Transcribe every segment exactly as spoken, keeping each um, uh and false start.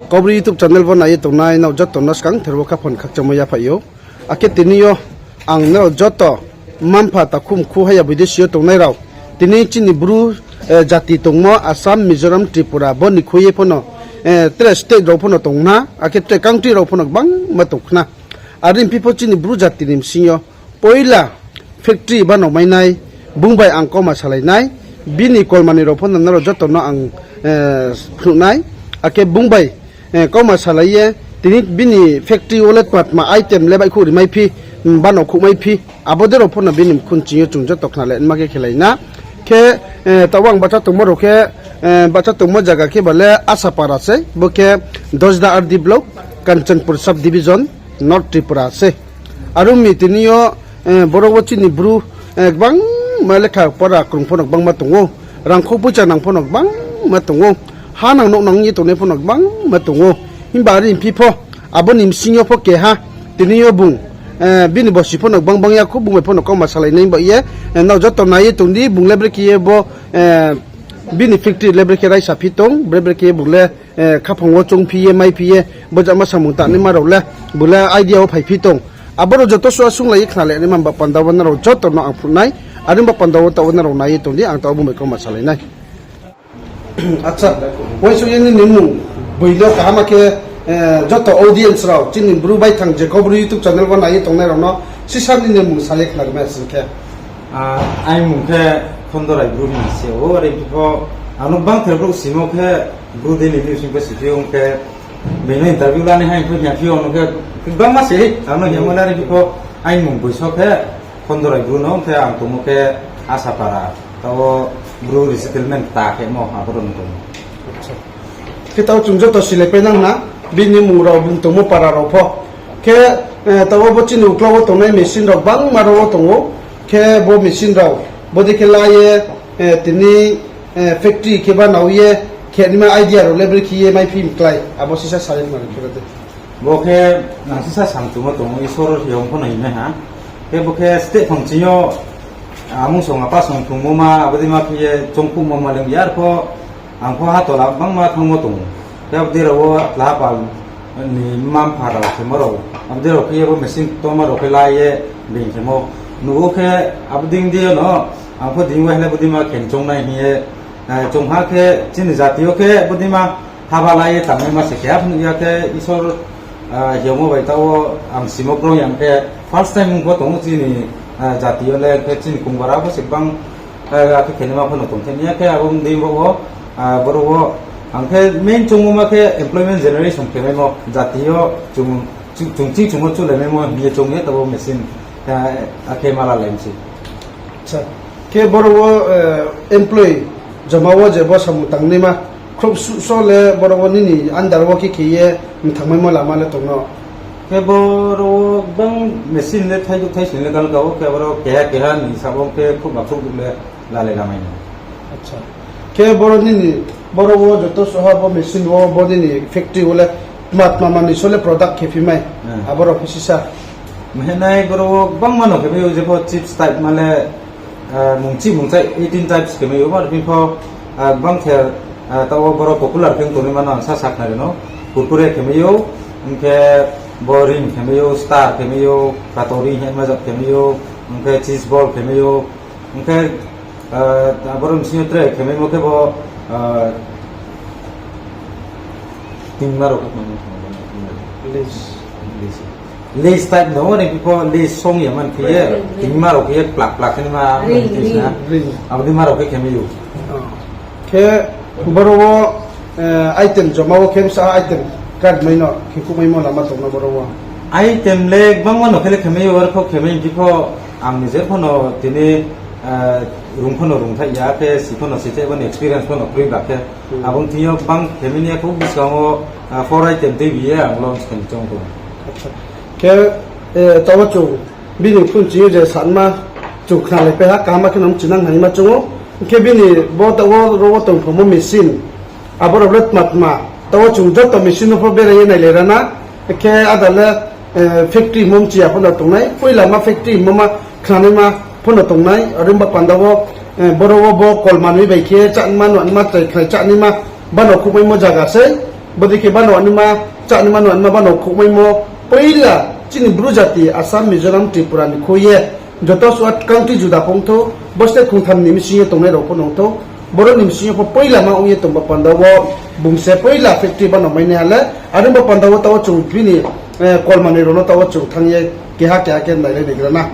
Kaubru YouTube channel wo nai ye tongnai nrao joto no skangther wo khaphang khakchangmo yaphaih ou. Akhe tini yo ang nrao joto mma-mpha takhu mkhu haya boidesi yo tongnai rao, tini chini Bru jati tongmo Assam, Mizoram, Tripura bo ni khui ye pho no tre state rao pho no tong khna, akhe tre country rao pho no gbangma tong khna. Are phi pho chini Bru jati ni bsing yo poila factory bano mainai bung bai ang kauma salai nai, bini kolmani rao pho no nrao joto no ang phnuh nai, akhe bung bai kauma salai ye, tini bini factory wo le tma tma item le baihkhouh rimai phi, bano khouhmai phi, abo dei rao pho no bini mkhu nching yo chung joto khna le nma khe khelai na. Khe taoh ang bahcha tongmo rao khe, bahcha tongmo zaga khe ba le Asapara sei, bo khe Dosda R D block, Kanchanpur sub division, North Tripura sei. Are ong mi tini yo boro wo chini Bru gbangma lekha pora krung pho no gbangma tong ou, rangkhou poicha nang pho no gbangma tong ou, ha nang nouh nang ye tongnai pho no gbangma tong ou. Himba are phi pho, abo ni bsing yo pho keha, tini yo bung bini bosi pho no gbang bang ya khou, bung bai pho no kauma salai nai ba ye, nrao joto nai ye tong di, bung le brekhe ye bo bini factory le brekhe raisa phi tong, bre brekhe ye bung le khaphang wo choung phi ye, mai phi ye, bo jama samung tangnaima rao le, bung le idea wo phai phi tong. Abo rao joto sua sunglai ye khna le naima ba panda wo nrao joto no ang phnuh nai, are ba panda wo taoh wo nrao nai ye tong di, ang taoh wo bung bai kauma salai nai. Acha, uaingsouh ye nini mmung boi no kaham khe, joto audience rao, chini Bru baithang je Kaubru YouTube channel wo nai ye tongnai rao no sisa nini mmung sa ye khna rimai sing khe. Aini mmung khe Khondorai Bru hing si ou, are phi pho ang no gbangther brouh simo khe Bru Daily News hing pho si phi ou, ong khe being no interview lanai hai pho hing phi ou, ang no khe gbangma se, ang no hingmo le are phi pho aini mmung boi so khe Khondorai Bru no, ong khe ang tongmo khe Asapara, taoh wo Bru resettlement kta khemo, aboro no tongmo. Khe taoh chung joto silai pai nang na, bini mmung rao, bung tongmo para rao pho. Khe taoh wo bo chini uklau wo tongnai machine rao gbangma rao wo tong ou. Khe bo machine rao bodei khe la ye, tini factory khe banao ye, khe nima idea rao le brekhe ye mai phi mklái, abo sisa sa ye mari khe de. Bo khe nang sisa samchungmo tong ou, Isor hing pho no himai ha. Khe bo khe steh phang ching yo amung song apa song thungmo ma, abo dei ma khe ye choungkhouhmo ma leng yar pho, ang pho ha tola gbangma thanngmo tong ou. Khe abo dei rao wo tlaha pal ni mma-mpha rao khemo rao, abo dei rao khe ye bo machine ktorma rao khe la ye being khemo. Nuh ou khe abo dei di yo no, ang pho dei wa hing le abo dei ma khe choungnai hing ye, choungha khe chini jati yo khe abo dei ma haba la ye tangnaima se keha phnuh ya khe Isor hingmo bai taoh wo ang simo kroi ya khe first time ong pho tong ou chini jati yo le, khe chini kongbara pho se gbang, akhe khenaima pho no tong khe ni ya khe abo dei bo wo, boro wo ang khe main choungmo ma khe employment generation khemaimo, jati yo chung, chung ching chung wo chulaimaimo hing ye choung ye taoh wo machine, akhe ma lalai mi se. Khe boro wo employee joma wo je bo samung tangnaima khrouh suh so le boro wo nini under wo khe khe ye mthangmaimo lama le tong no? Khe boro wo gbang machine le thaiduh thaising le galga wo, khe boro keha keha ni sabo khe khrouhba khrouhduh le lalai lamai no. Khe boro nini, boro wo joto soha bo machine wo, bo nini factory wo le tma tma manoi so le product khe phi mai? Abo rao phi sisa. Mahenai boro wo gbangma no khe mai ou, jepho chips type ma le, mungchi mungchai eighteen types khe mai ou, aro phi pho, gbangther, taoh wo boro popular khe tongnaima no ang sa sakhnari no, Kurkure khe mai ou, ong khe bo ring khe mai ou, Star khe mai ou, Katori hingma jat khe mai ou, ong khe cheese ball khe mai ou, ong khe, aboro bsing yo tre khe maimo khe bo, tingma rao khe, Lays type no, are phi pho Lays song ya man khe ye, tingma rao khe ye plak plak khe naima, abo dei ma rao khe khe mai ou. Khe boro wo item joma wo khe bsa item card mai no khe khouhmaimo lama tong no boro wo? Item le gbangma no khe le khe mai ou, arpho khe mai phi pho ang nije pho no tini, rung pho no rungthaih ya, khe si pho no sithaih, bo ni experience pho no kroi ba khe. Abo thing yo gbang khe mai ni ya khe buskang wo, four item tuibi ye ang launch khe ni choung tong. Khe, taoh wo chung bini phone ching yo je sanma chung khnalaipai ha, kaham khe no mchinang hingma choung ou. Khe bini bo taoh wo ro wo tongphomo machine, abo rao le tma tma, taoh wo chung joto machine no pho berai ye nailai ra na. Khe ada le factory hingmo mchi ya pho no tongnai, poila ma factory hingmo ma khnanaima pho no tongnai. Are ong ba panda wo, boro wo bo kol manoi bai khe chánma nuanma chai khnai chánaima, bano khouhmaimo zaga sei. Bodei khe bano anima, chá anima no anima bano khouhmaimo, poila chini Bru jati Assam, Mizoram, Tripura ni khui ye, joto suh country juda phongthou, bo state khongtham ni bsing yo tongnai rao pho nongthou, boro ni bsing yo pho poila ma ong ye tongba panda wo, bung se poila factory bano mainaiha le, are bo panda wo taoh wo chung bini, eh, kolmanoi rao no taoh wo chung thanng ye, keha keha khe nailai naigra na.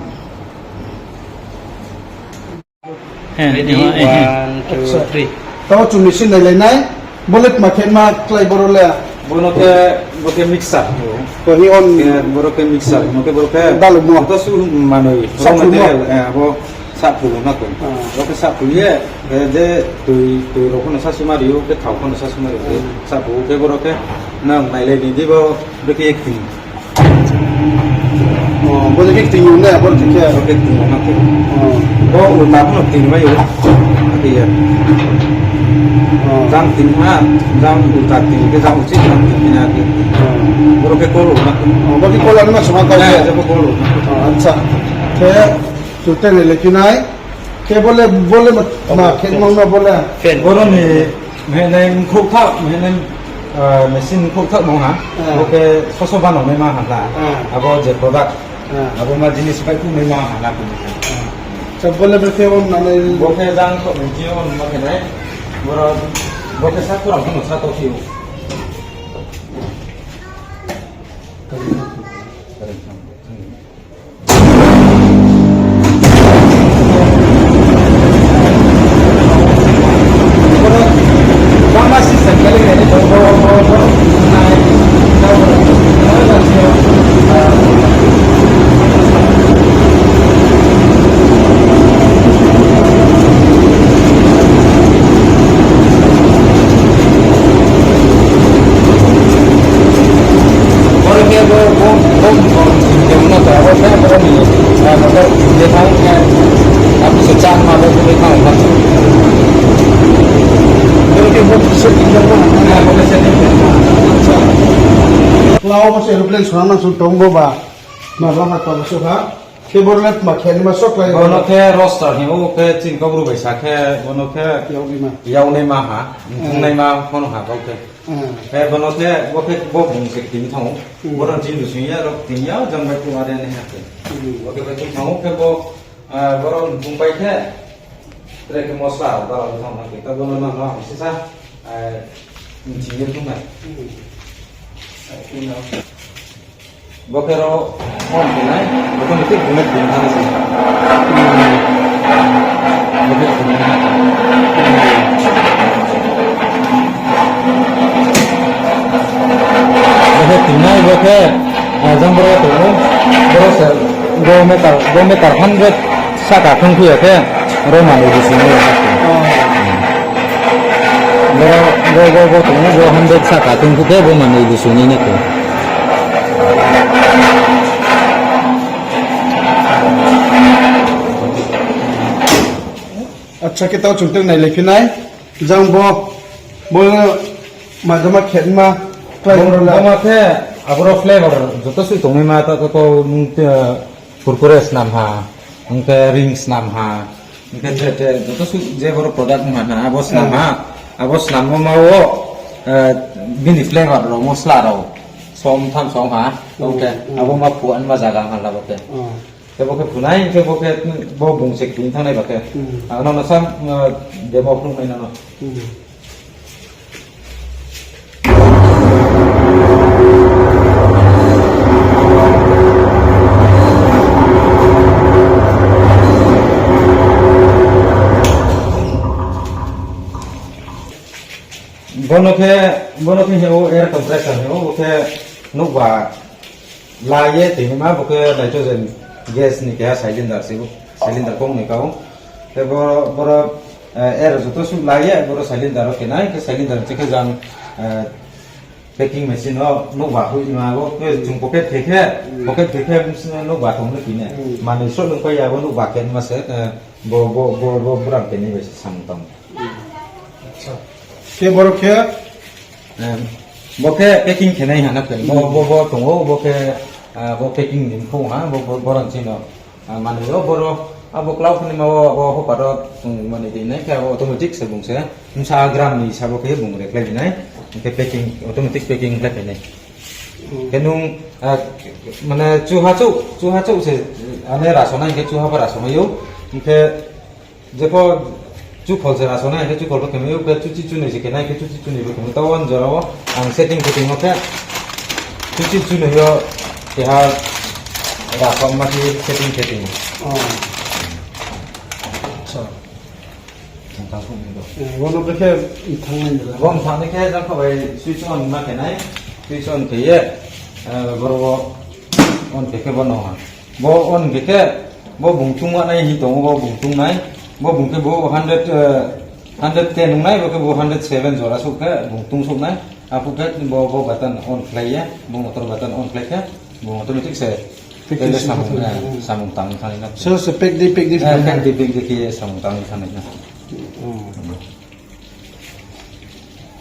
Ready, one, two, three. Taoh chung machine nailai nai. Bo le tma khe ma klái boro le? Bo no khe, bo khe mixer. Ko hi on. Khe boro khe mixer, bo khe boro khe dalu mo. Joto suh manoi, raw material, eh, abo sahphu na khe. Ah. Bo khe sahphu ye, eh, je tui, tui rao pho no sasuma ri ou, khe thao pho no sasuma ri ou, khe sahphu khe boro khe nang nailai ni di bo, bo khe acting. O, bo je khe kting yong nai, abo khe khe. Bo khe kting yong nai khe. O. Bo ulta pho no kting mai ou. Akhe ye. O. Jang kting ha, jang ulta kting, khe jang uchih jang kting na khe. O. Boro khe kol ou na khe. O, bo khe kol anima song ha kau khe. Jabo kol ou na khe. O, acha. Khe, chutai ni lekhi nai. Khe bo le, bo le ma, ma khe mang no bo le. Fan. Boro ni Mehenai mkhrouh thaoh, mehenai, ah, machine mkhrouh thaoh nung ha. Ah. Bo khe soso bano naima ha na. Ah. Abo je product. Ah. Abo ma jinis bai phu naima ha na khe. Ah. Sa bo le bo khe on na nai. Bo khe jang thaoh ni ji on ma khe nai. Boro, bo khe sa kurang pho no sa thaoh phi ou. Boro khe bo, bo, bo, bo, khe bo no ta, bo khe bo ni, ah, bo khe je thang khe, ah, bisa chá ma bo khe thang ma. Boro khe bo setting khe bo. Ah, bo khe setting khe. Acha. Klau bo se aeroplane sonang nang sung tong bo ba. Ma ba ha to bo se ha. Khe boro le tma khe ni ma sok lai. Bo no khe roaster hing ou, khe chini Kaubru bai sa khe, bo no khe yau ni ma. Yau ni ma ha, thung nai ma pho no ha kau khe. Hmm. Khe bo no khe, bo khe bo bung se kting thang ou. Hmm. Boro chini sung ya, rok kting ya, jang bai phu are ni ha khe. Hmm. Bo khe bai phu thang ou, khe bo, ah, boro bung bai khe, tre khe mosla, dala thang na khe. Ta bo no no no, sisa, ah, chini thung nai. Hmm. Bo khe ro on khe nai, bo khe ni tik bonnet din thang se. Bo khe bonnet. Bo khe tingnai, bo khe, ah, jang boro tong ou, boro se, bo meter, bo meter hundred saka thung phi ya khe, ro manoi bisi ni ya khe. Boro, bo, bo, bo tong ou, bo hundred saka thung phi khe, bo manoi bisi ni ya khe. Acha, khe taoh chung tei nailai phi nai. Jang bo, bo majama khe ma, klái bo, bo la. Bo ma khe, aboro flavor, joto suh tongnaima, ta, ta, to, nung, eh, kurkure snam ha, hing khe ring snam ha, hing khe tre, tre, joto suh je boro product nung ha na, abo snam ha, abo snam mo ma wo, eh, bini flavor rao, mosla rao, som tham som ha, hing khe, abo ma phu an ma zaga ha la bo khe. Khe bo khe phunai, khe bo khe bo bung se kting thangnai ba khe. Hmm. Ang no no sam, ah, demo phunai no no. Hmm. Bono khe, bono khe hing ou air compressor hing ou, bo khe nouhba la ye tini ma bo khe nitrogen gas ni keha cylinder se, cylinder kong ni kau. Khe bo, boro, eh, air joto suh la ye, boro cylinder wo khe nai, khe cylinder ni khe jang, eh, packing machine wo nouhba hoih ma bo, khe chung pocket khe khe, pocket khe khe nouhba tong no kine. Hmm. Manoi sroh nung pai ya bo nouhba khe ma se, eh, bo, bo, bo, bo brang khe ni bai se samung tang. Acha. Khe boro khe? Em, bo khe packing khe nai ha na khe. Bo, bo, bo tong ou, bo khe, ah, bo packing ni mkhou ha, bo, bo, boro ni sing no. Ah, manoi yo boro, abo klau khe ni ma wo, abo hopar wo, um, manoi di nai khe abo automatic se bung se. Bsa gram ni sabo khe bung rekhlai di nai. Hing khe packing, automatic packing khlai phai nai. Khe nung, ah, mane chuha chouh, chuha chouh se, ane raso nai, hing khe chuha pho raso mai ou. Hing khe jepho chuphol se raso nai, hing khe chuphol pho khe mai ou, khe chuchi chunoi se khe nai, khe chuchi chunoi pho khe mai ou. Taoh wo jora wo ang setting khe tongmo khe, chuchi chunoi yo keha raso ma khe setting khe tong. Acha. Bo no khe thanng nai. Bo thanng nai khe jang kha bai switch on ma khe nai, switch on khe ye, eh, boro wo on khe khe bo no ha. Bo on khe khe, bo bung tung nai hing tong ou, bo bung tung nai. Bo bung khe bo hundred, eh, hundred ten nung nai, bo khe bo hundred seven jora souh khe bung tung souh nai. Aphuh khe bo, bo button on khlai ye, bo motor button on khlai khe, bo automatic se, pek di samung, samung tang thang nai na. So, so, pek di, pek di, eh, pek di, pek di khe samung tang thang nai na.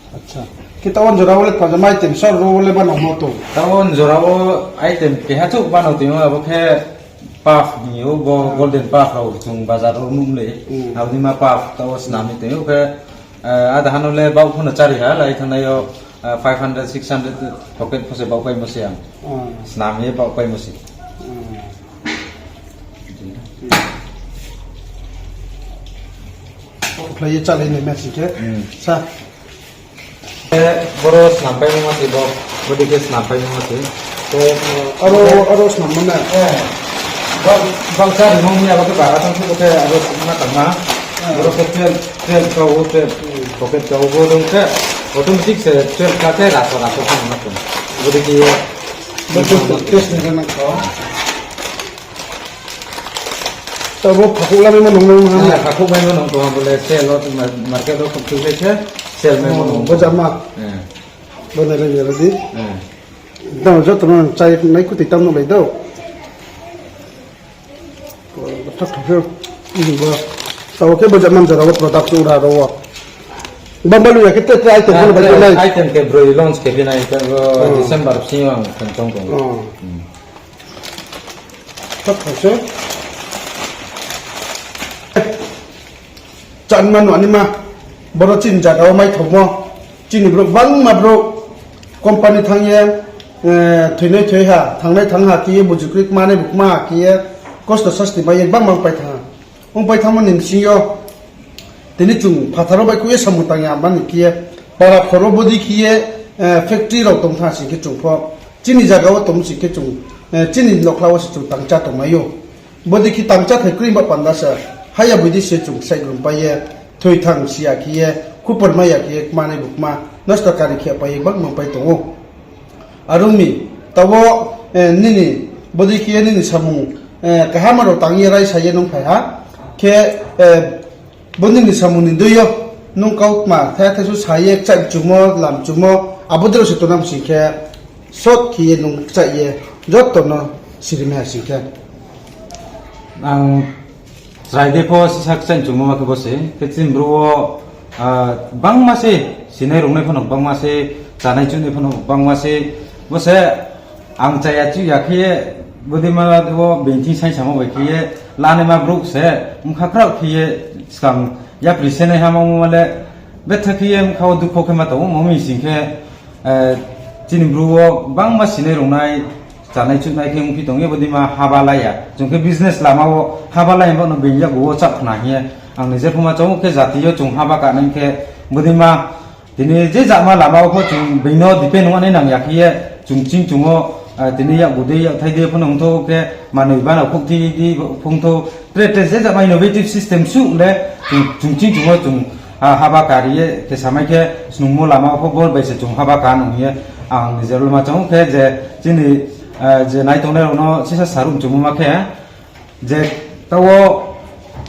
Acha. Khe taoh wo jora wo le pajama item sor ro wo le bano mo tong. Taoh wo jora wo item keha chouh bano tong ou, abo khe puff hing ou, bo golden puff rao chung bazar wo nuh le. Abo ni ma puff taoh wo snam ni tong ou khe, eh, ada hano le baoh pho no chari ha, lai thanngnai yo, eh, five hundred, six hundred pocket pho se baoh paimo se ang. Snam ye baoh paimo se. Khlai ye chálai nai ma sing khe. Sa. Boro snam paimo ma se bo, bodei khe snam paimo ma se. Aro, aro snam ma na? Bangsa rimung ni abo khe bara tang khe bo khe aro ma tang ma. Boro khe twelve, twelve ka wo, twelve, pocket ka wo, bo dong khe automatic se twelve ka khe raso raso khe ma tong. Bodei khe ye. Bo test ni nang kho. Tabo phakhouh lamaimo nung nung ha? Phakhouh maimo nung tong ha, bole sale wo, market wo khuktui lai khe sale maimo nung. Bo jama? Bo nai lai ya di. Tamo joto no chai nai kuti tam no lai do. Tabo khe bo jama jora wo product ura ro wo. Bangma lu ya khe te, te item khe bai khe nai. Item khe broi launch khe phi nai, December bsing yo ang tong tong. Chánma no anima, boro chini zaga wo maithomo, chini brouh bangma brouh company thanng ye, eh, thoinai thoi ha, thanngnai thanng ha khe ye, bujukri kmanai bo kma ha khe ye, kosto sasti mai ye bangma ongpai thanng ha. Ongpai thanngmo ni bsing yo, tini chung phathar wo baihkhouh ye samung tang ya mani khe ye, para khoro bodei khe ye, eh, factory rao tong thanng sing khe chung pho, chini zaga wo tong sing khe chung, eh, chini nokhla wo se chung tangchá tongmai ou. Bodei khe tangchá thai kroi ba panda se, haya bodei se chung kchaih grumpai ye, thoi thanng si ya khe ye, khupor mai ya khe ye, kmanai bo kma, nosto kari khe pai ye, bangma pai tong ou. Are ong mi, tabo, eh, nini, bodei khe ye nini samung, eh, kaham rao tang ye raisa ye nung phai ha, khe, eh, bo nini samung ni dei yo, nung kautma, thai thai su sa ye, kchaih mchumo, lam mchumo, abo dei rao se tongnang sing khe, short khe ye nung kchaih ye, joto no siri mai ha sing khe. Ang chrai dei pho sisa kchaih mchumo ma khe bo se, khe chini bru wo, ah, bangma se, sinai rungnai pho no bangma se, chanai chunai pho no bangma se, bo se, ang chaya chuh ya khe ye, bodei ma wo being thing saing samo bai khe ye, lanaima brouh se, bkha kraoh khe ye, skang yapri senai ha ma ongmo le, betha khe ye bkha wo dukho khe ma tong ou, ma mi sing khe, eh, chini bru wo bangma sinai rungnai, chanai chuhnai khe ongphi tong ye, bodei ma haba lai ya. Chung khe business lama wo haba lai ya, bo no being yakgu wo chah khna hing ye. Ang ni je pho ma chung khe jati yo chung haba kanai khe, bodei ma tini je jama lama wo pho chung being no depend ong nai nang ya khe ye, chung ching chung wo, ah, tini yakgu dei yakthai dei pho no ongthou khe, manoi bana khouhthi di pho ongthou, tre tre je jama innovative system suh le, chung, chung ching chung wo chung, ah, haba kari ye, khe samai khe snungmo lama wo pho bo bai se chung haba ka nung ye, ang ni je lama chung khe je, chini, ah, je nai tongnai rao no sisa saruh mchumo ma khe, je taoh wo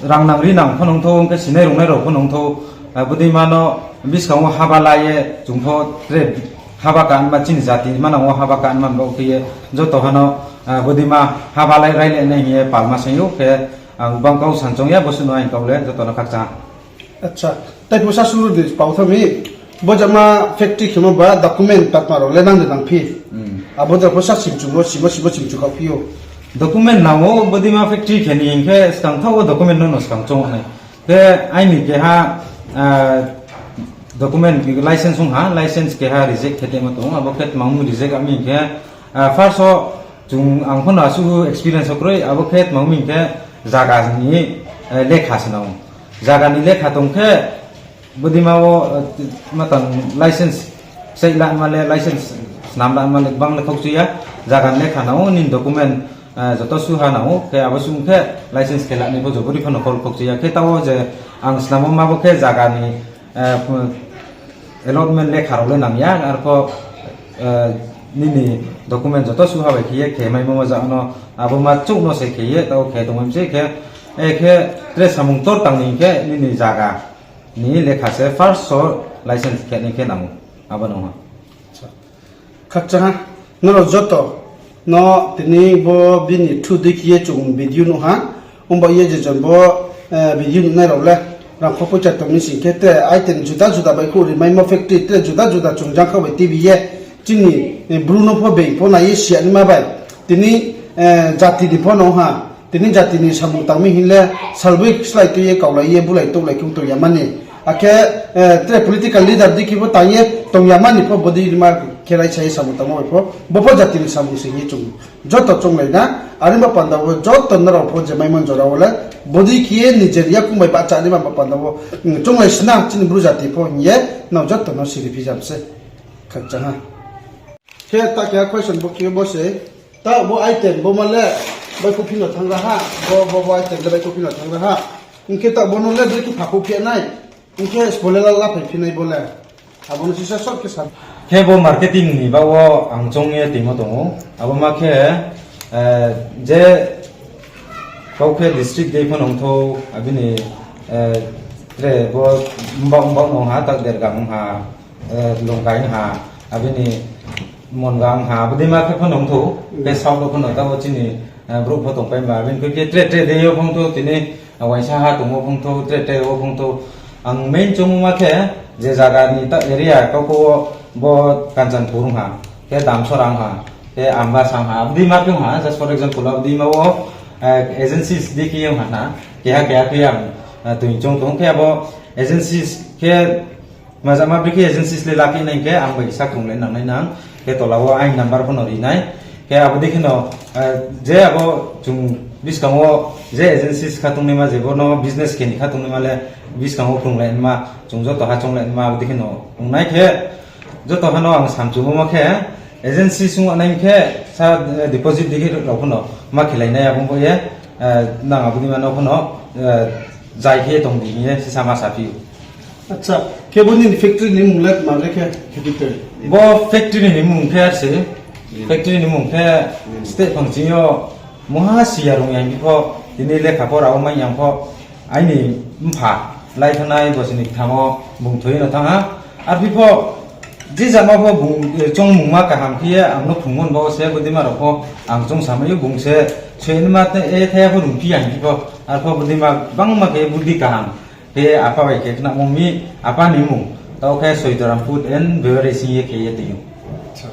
rang nang ri nang pho no ongthou, ong khe sinai rungnai rao pho no ongthou, ah, bodei ma no buskang wo haba lai ye, chung pho tre haba kanma chini jati manang wo haba kanma bo khe ye, joto ha no, ah, bodei ma haba lai rai le nai hing ye palma saing ou khe, ang bang kau sanchong ya, bo suh no ang kau le, joto no khakchang. Acha, tei pho sa suru di pau tha mi, bo jama factory khemo ba document tatma rao le nang de nang phi. Abo jora pho sa simchung wo, simo simo simchung kau phi ou. Document nang ou, bodei ma factory khe ni hing khe skang thaoh wo document no no skang chong nai. Khe aini keha, ah, Document, license ong ha, license keha reject khe tongmo tong ou, abo khe tma ong mi reject ami hing khe, ah, first o chung ang pho no asuh experience o kroi, abo khe tma ong mi hing khe zaga ni, eh, lekha se nang ou. Zaga ni lekha tong khe, bodei ma wo, eh, matang license, sei la ma le license, snam la ma le bang le khokchu ya, zaga ni lekha nang ou, nini document, eh, joto suha nang ou, khe abo sung khe license khe la ni pho jobori pho no khol khokchu ya, khe taoh wo je ang snam wo ma bo khe zaga ni, eh, allotment lekha rao le nang ya, arpho, eh, nini document joto suha bai khe ye khe maimo ma zaga no, abo ma chouh no se khe ye, taoh khe tongmai se khe, eh, khe tre samung tor tang ni khe nini zaga ni lekha se first so license khe ni khe nang ou, abo no ha. Khakchang ha, nrao joto no tini bo bini through dei khe ye chung video nuh ha. Ongba ye je jon bo, eh, video nuhnai rao le rang kho poicha tong mi sing khe tre item juda juda bai khe rimaimo factory tre juda juda chung jangkha bai tuibi ye chini, eh, Bru no pho being pho nai ye si ya naima bai tini, eh, jati ni pho no ha. Tini jati ni samung tangmi hing le salboi slái tui ye kaulai ye bulai touhlai khe tong ya mani. Akhe, eh, tre political leader dei khe bo tang ye tong ya mani pho bodei ma khe raisa ye samung tangmo bai pho. Bo pho jati ni samung se hing ye chung joto chounglai na. Are ba panda wo joto nrao pho je maimo jora wo le bodei khe ye nijer yakoung bai bahcha naima ba panda wo, mm, chounglai sna chini Bru jati pho hing ye nrao joto no siri phijam se. Khakchang ha. Khe ta keha question bo khe bo se, ta bo item bo ma le baihkhouh phi no thanng ra ha, bo, bo, bo item le baihkhouh phi no thanng ra ha. Hing khe ta bo no le brekhe phakhouh phi nai, hing khe sbo le la, laphai phi nai bo le. Abo no sisa short khe sa. Khe bo marketing ni baoh wo ang choung ye tongmo tong ou. Abo ma khe, eh, je kau khe district dei pho nung thou, abini, eh, tre bo mbaoh mbaoh nung ha, ta Dergang ha, eh, Longkai ha, abini Mongang ha, abo dei ma khe pho nung thou, khe south wo pho no taoh wo chini, eh, brouh pho tongpai ba, abini khe tre tre dei yo phong thou, tini, eh, uaingsa ha tongmo phong thou, tre tre wo phong thou. Ang main choungmo ma khe, je zaga ni ta area kau khe wo bo Kanchanpur ha, khe Damsora ha, khe Ambasa ha, abo dei ma khe ha, just for example, abo dei ma wo, eh, agencies dei khe ye ha na, keha keha khe ang, eh, tui choung tong khe abo agencies khe Maja ma bikhe agencies le laki nai khe ang bai sa khonglai nangnai nang. Khe tola wo aini number pho no ri nai. Khe abo dei khe no, eh, je abo chung buskang wo je agencies kha tongnaima je bo no business khe ni kha tongnaima le buskang wo khonglai ma chung joto ha chonglai ma abo dei khe no ong nai khe joto ha no ang samchumo ma khe agency sung nai khe sa, eh, deposit dei khe rao pho no ma khelai nai abo bo ye, eh, nang abo dei ma no pho no, eh, jai khe tong di hing ye sisa ma saphi ou. Acha, khe bo nini factory ni mmung le tma le khe khe di tei? Bo factory ni mmung khe ar se, factory ni mmung khe state phang ching yo mungha si ya rung ya hing pho, tini lekha pora wo mai ya pho, aini mpha lai thanngnai bosi ni ktham wo bung thoi no thanng ha. Arphi pho, je jama pho bung, eh, choungmung ma kaham khe ye ang no phrungmo ba se, bodei ma rao pho ang choung samai ou bung se, soi ni ma te, eh, thai ya pho rungphi ya hing pho, arpho bodei ma bangma khe buddi kaham. Khe apa bai khe khnamo mi, apa ni mmung. Taoh khe Soidoram Food and Beverage hing ye khe ye tong ou. Acha.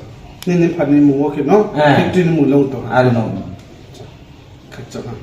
Nini pha ni mmung wo khe no? Eh. Factory ni mmung le ong tong ha? Are no. Khakchang ha.